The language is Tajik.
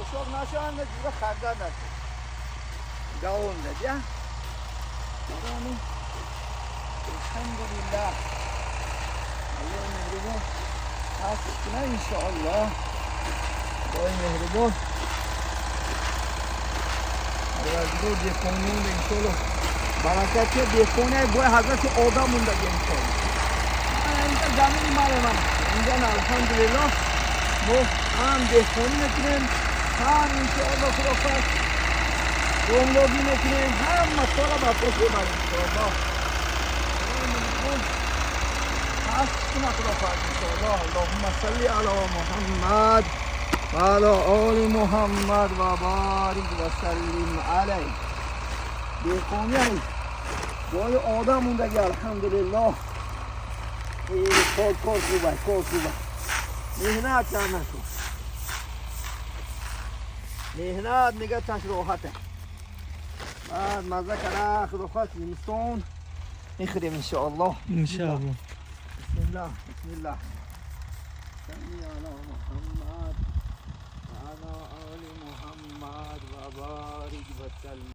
Хошок нашаванд, ҷура харда нашад. Давом дад, я? Алҳамдулиллаҳ. Аллоҳ меҳрубон ҳаст кунад, иншоаллоҳ. Худои меҳрубон. Парвардигор деҳқониён иншоаллоҳ баракати деҳқони бой ҳазрати одам мондаги, иншоаллоҳ. Инҷа замини ман ман. Инҷа, алҳамдулиллаҳ, мо ҳам деҳқонӣ мекунем, ҳам, иншоаллоҳ, худо хоҳад, домлогӣ мекунем, ҳама кора ба пеш мебарем, иншоаллоҳ. Ҳаст куна, худо хоҳад, иншоаллоҳ. Аллоҳумма салли ало Муҳаммад ва ало оли Муҳаммад ва борик ва саллим алайҳ. Деҳқони бой одам мондаги, алҳамдулиллоҳ. Кор, кор хуб, кор хуб. Меҳнат кардан кун. Меҳнат мега таш роҳате. Баъд маза кара, худо хоҳад, зимистон мехӯрем, иншоаллоҳ. Иншоаллоҳ. Бисмиллаҳ, бисмиллаҳ. Салли ала Муҳаммад ва ала оли Муҳаммад ва борик ва саллим.